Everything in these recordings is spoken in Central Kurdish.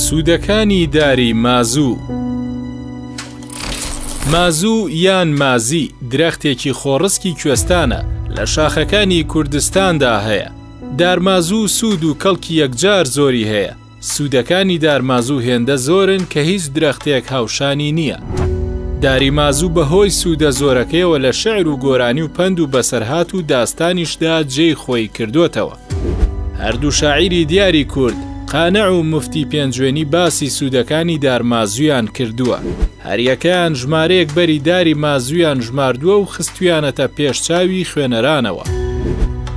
سوودەکانی داری مازوو. مازوو یان مازی درەختێکی خۆڕسکی کوێستانە، لە شاخەکانی کوردستاندا هەیە. دارمازوو سوود و کەڵکی یەکجار زۆری هەیە. سوودەکانی دارمازوو هێندە زۆرن کە هیچ درەختێک هاوشانی نییە. داری مازوو بە هۆی سوودە زۆرەکەیەوە لە شعر و گۆرانی و پەند و بەسەرهات و داستانیشدا جێی خۆی کردۆتەوە. هەردوو شاعیری دیاری کورد، قانع و موفتی پێنجوێنی باسی سوودەکانی دارمازوویان کردووە. هەریەکەیان ژمارەیەک بەری داری مازوویان ژماردووە و خستوویانەتە پێش چاوی خوێنەرانەوە.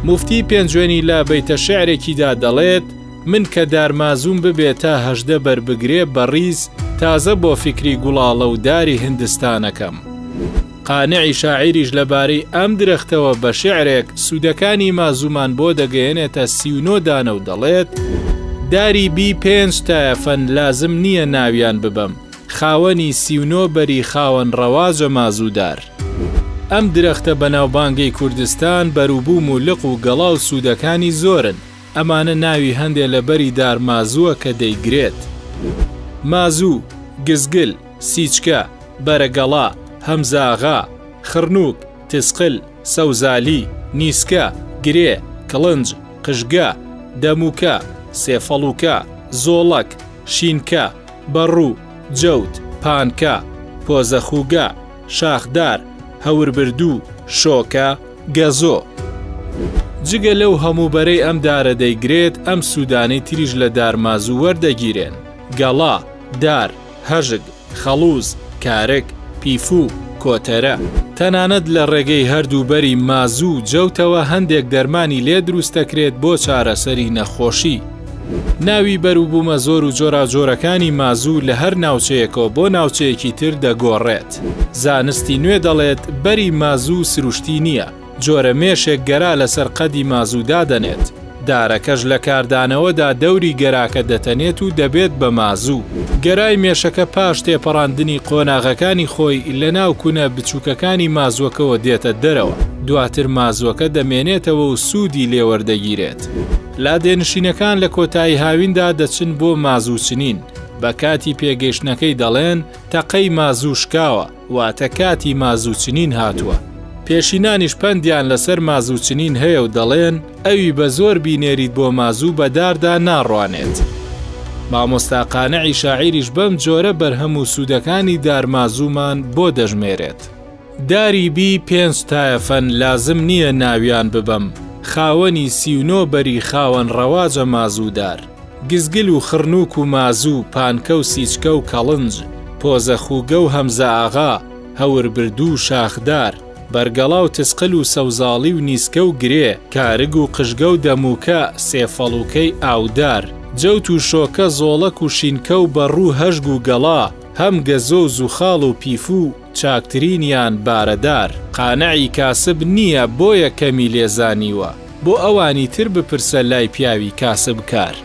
موفتی پێنجوێنی لە بەیتە شیعرێکیدا دەڵێت، من کە دارمازووم ببێ تا 18 بەر بگرێ بە ڕیز، تازە بۆ فیکری گوڵاڵە و داری هندستانەکەم. قانعی شاعیریش لەبارەی ئەم درەختەوە بە شیعرێک سوودەکانی مازوومان بۆ دەگەیەنێتە 39 دانە و دەڵێت، داری بی پێنج تایەفەن لازم نییە ناویان ببەم، خاوەنی 39 بەری خاوەن ڕەواجە مازوودار. ئەم درەختە بەناوبانگەی کوردستان بەروبووم و لق و گەڵا و سوودەکانی زۆرن، ئەمانە ناوی هەندێ لە بەری دار مازووە کە دەیگرێت. مازوو، گزگل، سیچکە، بەرەگەڵا، هەمزەئاغا، خڕنووک، تسقل، سەوزالی، نیسکە، گرێ، کڵنج، قژگە، دەمووکە، سێفەڵووکە، زۆڵەک، شینکە، بەڕوو، جەوت، پانکە، پۆزەخووگە، شاخدار، هەوربردوو، شۆکە، گەزۆ. جگە لەو هەموو بەرەی ئەم دارە دەیگرێت، ئەم سوودانەی تریش لە دارمازوو وەردەگیرێن، گەڵا، دار، هەژگ، خەڵووز، کارگ، پیفوو، کۆتەرە. تەنانەت لە ڕێگەی هەردوو بەری مازوو و جەوتەوە هەندێک دەرمانی لێ دروست دەکرێت بۆ چارەسەری نەخۆشی. ناوی بەروبوومە زۆر و جۆراوجۆرەکانی مازوو لە هەر ناوچەیەکەوە بۆ ناوچەیەکی تر دەگۆڕێت. زانستی نوێ دەڵێت بەری مازوو سروشتی نییە، جۆرە مێشێک گەرا لەسەر قەدی مازوو دادەنێت، دارەکەش لە کاردانەوەدا دەوری گەراکە دەتەنێت و دەبێت بە مازوو. گەرای مێشەکە پاش تێپەڕاندنی قۆناغەکانی خۆی لەناو کونە بچووکەکانی مازووەکەوە دێتە دەرەوە، دواتر مازووەکە دەمێنێتەوە و سوودی لێوەردەگیرێت. لادێنشینەکان لە کۆتایی هاویندا دەچن بۆ مازووچنین، بە کاتی پێگەیشتنەکەی دەڵێن، تەقەی مازوو شکاوە، واتە کاتی مازووچنین هاتووە. پێشینانیش پەندیان لەسەر مازووچنین هەیە و دەڵێن، ئەوی بە زۆر بینێریت بۆ مازوو بە داردا ناڕوانێت. مامۆستا قانعی شاعیریش بەم جۆرە بەرهەم و سوودەکانی دارمازوومان بۆ دەژمێرێت. داری بی پێنج تایەفەن لازم نییە ناویان ببەم، خاوەنی 39 بەری خاوەن ڕەواجە مازوودار. گزگل و خڕنووک و مازوو، پانکە و سیچکە و کەڵنج، پۆزە خووگە و هەمزەئاغا، هەوربردوو و شاخدار، بەرگەڵا و تسقل و سەوزاڵی و نیسکە و گرێ، کارگ و قژگە و دەمووکە، سێفەڵووکەی ئاودار، جەوت و شۆکە، زۆڵەک و شینکە و بەڕوو هەژگ و گەڵا، هەم گەزۆ و زوخاڵ و پیفوو، چاکترینیان بارەدار. قانعی کاسب نییە بۆیە کەمی لێ زانیوە. بۆ ئەوانی تر بپرسە لای پیاوی کاسبکار.